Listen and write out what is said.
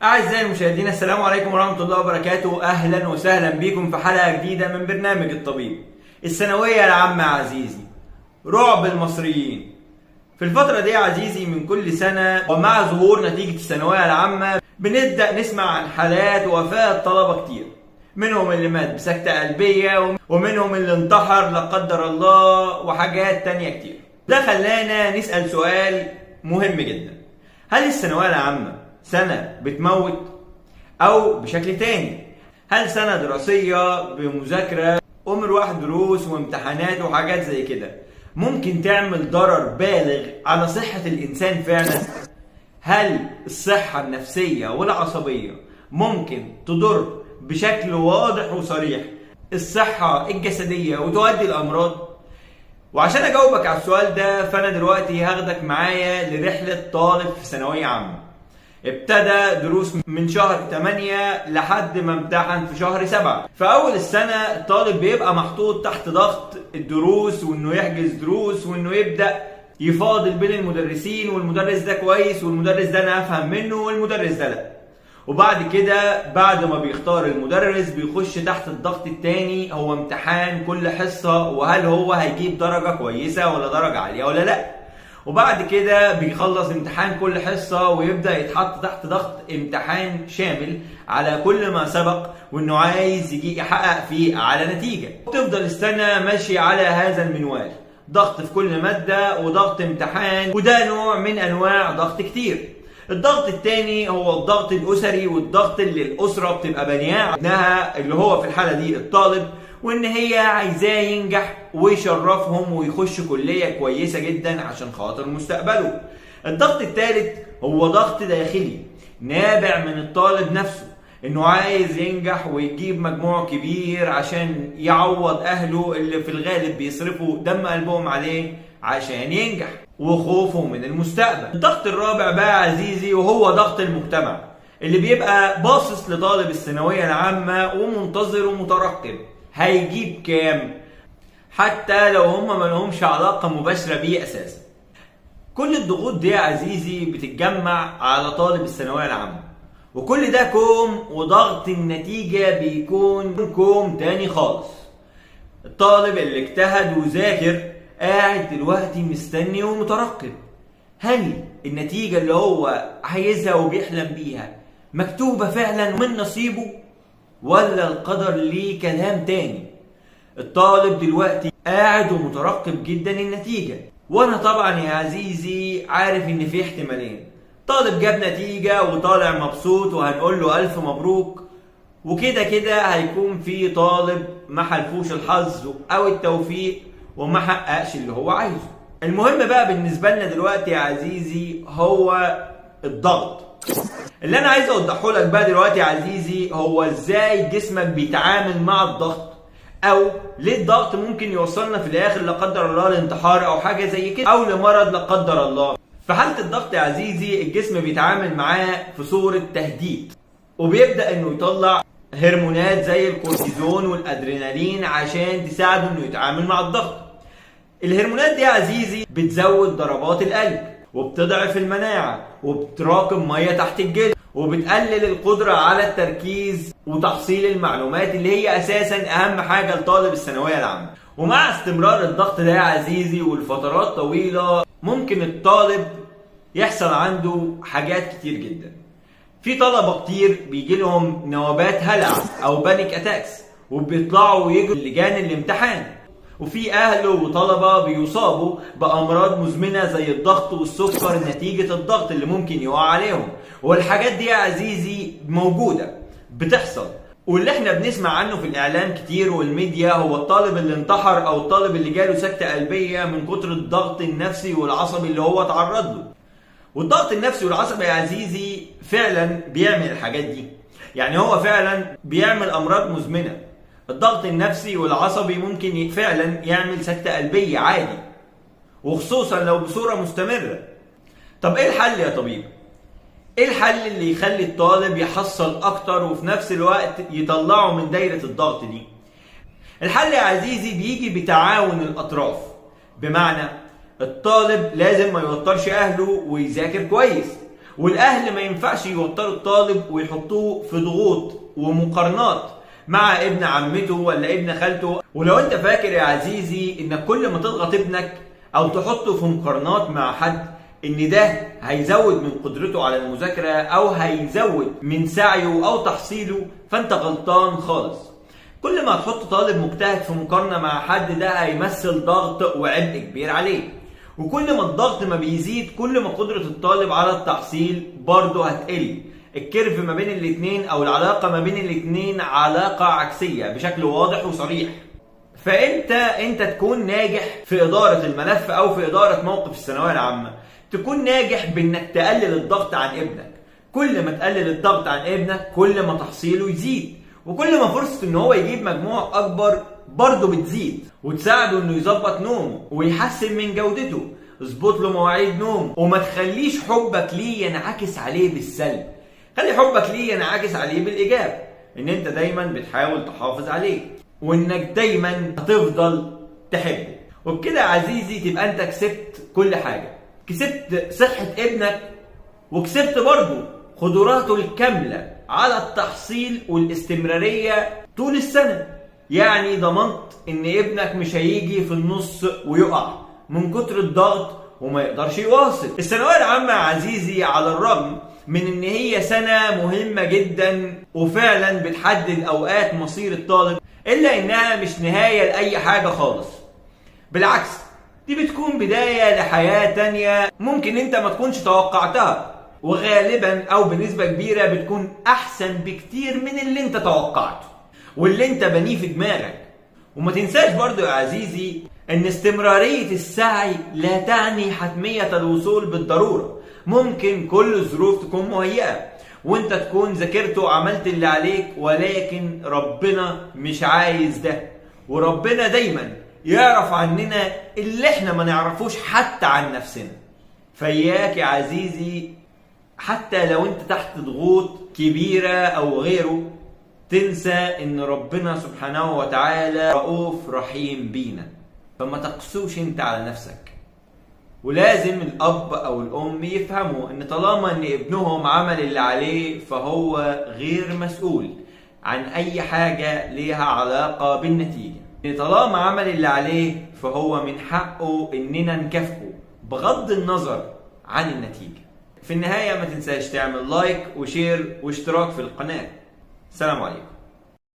أعزائي المشاهدين، السلام عليكم ورحمة الله وبركاته. أهلا وسهلا بكم في حلقة جديدة من برنامج الطبيب. الثانوية العامة عزيزي، رعب المصريين في الفترة دي يا عزيزي. من كل سنة ومع ظهور نتيجة الثانوية العامة بنبدأ نسمع عن حالات وفاة طلبة كتير، منهم اللي مات بسكتة قلبية ومنهم اللي انتحر لا قدر الله وحاجات تانية كتير. ده خلانا نسأل سؤال مهم جدا: هل الثانوية العامة سنة بتموت؟ أو بشكل تاني، هل سنة دراسية بمذاكرة ومروح دروس وامتحانات وحاجات زي كده ممكن تعمل ضرر بالغ على صحة الإنسان فعلا؟ هل الصحة النفسية والعصبية ممكن تضر بشكل واضح وصريح الصحة الجسدية وتؤدي لأمراض؟ وعشان أجاوبك على السؤال ده فأنا دلوقتي هاخدك معايا لرحلة طالب في ثانوية عامة ابتدى دروس من شهر 8 لحد ما امتحن في شهر 7. في أول السنة الطالب بيبقى محطوط تحت ضغط الدروس، وإنه يحجز دروس، وإنه يبدأ يفاضل بين المدرسين، والمدرس ده كويس والمدرس ده أنا أفهم منه والمدرس ده لأ. وبعد كده بعد ما بيختار المدرس بيخش تحت الضغط التاني، هو امتحان كل حصة، وهل هو هيجيب درجة كويسة ولا درجة عالية ولا لأ. وبعد كده بيخلص امتحان كل حصة ويبدأ يتحط تحت ضغط امتحان شامل على كل ما سبق، وانه عايز يجي يحقق فيه اعلى نتيجة. تفضل السنة ماشية على هذا المنوال، ضغط في كل مادة وضغط امتحان، وده نوع من انواع ضغط كتير. الضغط التاني هو الضغط الأسري، والضغط اللي الأسرة بتبقى بانياه ابنها اللي هو في الحالة دي الطالب، وإن هي عايزاه ينجح ويشرفهم ويخش كلية كويسة جدا عشان خاطر مستقبله. الضغط التالت هو ضغط داخلي نابع من الطالب نفسه، إنه عايز ينجح ويجيب مجموع كبير عشان يعوض أهله اللي في الغالب بيصرفوا دم قلبهم عليه عشان ينجح، وخوفه من المستقبل. الضغط الرابع بقى عزيزي وهو ضغط المجتمع اللي بيبقى باصص لطالب الثانوية العامة ومنتظر ومترقب هيجيب كام، حتى لو هم ما لهمش علاقة مباشرة بيه أساسا. كل الضغوط دي يا عزيزي بتتجمع على طالب الثانوية العامة، وكل ده كوم، وضغط النتيجة بيكون كوم تاني خالص. الطالب اللي اجتهد وذاكر قاعد دلوقتي مستني ومترقب، هل النتيجة اللي هو عايزها وبيحلم بيها مكتوبة فعلا من نصيبه، ولا القدر ليه كلام تاني؟ الطالب دلوقتي قاعد ومترقب جدا النتيجة. وانا طبعا يا عزيزي عارف ان في احتمالين: طالب جاب نتيجة وطالع مبسوط وهنقول له ألف مبروك، وكده كده هيكون في طالب ما حلفوش الحظ أو التوفيق وما حققش اللي هو عايزه. المهم بقى بالنسبة لنا دلوقتي يا عزيزي هو الضغط. اللي انا عايز اوضحه لك بقى دلوقتي يا عزيزي هو ازاي جسمك بيتعامل مع الضغط، او ليه الضغط ممكن يوصلنا في الاخر لا قدر الله لانتحار او حاجة زي كده، او لمرض لا قدر الله. في حالة الضغط يا عزيزي الجسم بيتعامل معاه في صورة تهديد، وبيبدأ انه يطلع هرمونات زي الكورتيزون والادرينالين عشان تساعده انه يتعامل مع الضغط. الهرمونات دي يا عزيزي بتزود ضربات القلب، وبتضعف المناعة، وبتراكم مية تحت الجلد، وبتقلل القدرة على التركيز وتحصيل المعلومات اللي هي أساسا أهم حاجة لطالب الثانوية العامة. ومع استمرار الضغط ده يا عزيزي والفترات طويلة ممكن الطالب يحصل عنده حاجات كتير جدا. في طلبة كتير بيجي لهم نوبات هلع أو panic attacks وبيطلعوا ويجروا لجان الامتحان، وفي أهل وطلبة بيصابوا بأمراض مزمنة زي الضغط والسكر نتيجة الضغط اللي ممكن يقع عليهم. والحاجات دي يا عزيزي موجودة بتحصل، واللي احنا بنسمع عنه في الإعلام كتير والميديا هو الطالب اللي انتحر أو الطالب اللي جاله سكتة قلبية من كتر الضغط النفسي والعصبي اللي هو تعرض له. والضغط النفسي والعصبي يا عزيزي فعلا بيعمل الحاجات دي، يعني هو فعلا بيعمل أمراض مزمنة. الضغط النفسي والعصبي ممكن فعلا يعمل سكتة قلبية عادي، وخصوصا لو بصورة مستمرة. طب ايه الحل يا طبيب؟ ايه الحل اللي يخلي الطالب يحصل اكتر وفي نفس الوقت يطلعه من دايرة الضغط دي؟ الحل يا عزيزي بيجي بتعاون الاطراف، بمعنى الطالب لازم ما يوترش اهله ويذاكر كويس، والاهل ما ينفعش يوتروا الطالب ويحطوه في ضغوط ومقارنات مع ابن عمته ولا ابن خالته. ولو انت فاكر يا عزيزي انك كل ما تضغط ابنك او تحطه في مقارنات مع حد ان ده هيزود من قدرته على المذاكرة او هيزود من سعيه او تحصيله، فانت غلطان خالص. كل ما تحط طالب مجتهد في مقارنة مع حد ده هيمثل ضغط وعبء كبير عليه، وكل ما الضغط ما بيزيد كل ما قدرة الطالب على التحصيل برضه هتقل. ال curve ما بين الاثنين او العلاقة ما بين الاثنين علاقة عكسية بشكل واضح وصريح. فانت تكون ناجح في ادارة الملف او في ادارة موقف الثانوية العامة، تكون ناجح بانك تقلل الضغط عن ابنك. كل ما تقلل الضغط عن ابنك كل ما تحصيله يزيد، وكل ما فرصة ان هو يجيب مجموع اكبر برضه بتزيد، وتساعده انه يظبط نومه ويحسن من جودته. اظبط له مواعيد نومه وما تخليش حبك ليه ينعكس عليه بالسلب، خلي حبك ليه ينعكس عليه بالايجاب، ان انت دايما بتحاول تحافظ عليه وانك دايما هتفضل تحبه. وبكده يا عزيزي تبقى انت كسبت كل حاجة، كسبت صحة ابنك وكسبت برضه قدراته الكاملة على التحصيل والاستمرارية طول السنة. يعني ضمنت ان ابنك مش هيجي في النص ويقع من كتر الضغط وما يقدرش يواصل. الثانوية العامة يا عزيزي على الرغم من ان هي سنة مهمة جدا وفعلا بتحدد اوقات مصير الطالب، الا انها مش نهاية لأي حاجة خالص. بالعكس دي بتكون بداية لحياة تانية ممكن انت ما تكونش توقعتها، وغالبا او بنسبة كبيرة بتكون احسن بكتير من اللي انت توقعته واللي انت بنيه في دماغك. وما تنساش برضو يا عزيزي ان استمرارية السعي لا تعني حتمية الوصول بالضرورة. ممكن كل الظروف تكون مهيئة وانت تكون ذاكرت وعملت اللي عليك، ولكن ربنا مش عايز ده، وربنا دايما يعرف عننا اللي احنا ما نعرفوش حتى عن نفسنا. فإياك يا عزيزي حتى لو انت تحت ضغوط كبيرة او غيره تنسى ان ربنا سبحانه وتعالى رؤوف رحيم بينا، فما تقسوش انت على نفسك. ولازم الاب او الام يفهموا ان طالما ان ابنهم عمل اللي عليه فهو غير مسؤول عن اي حاجة ليها علاقة بالنتيجة. طالما عمل اللي عليه فهو من حقه اننا نكافئه بغض النظر عن النتيجة. في النهاية ما تنساش تعمل like و share واشتراك في القناة. سلام عليكم.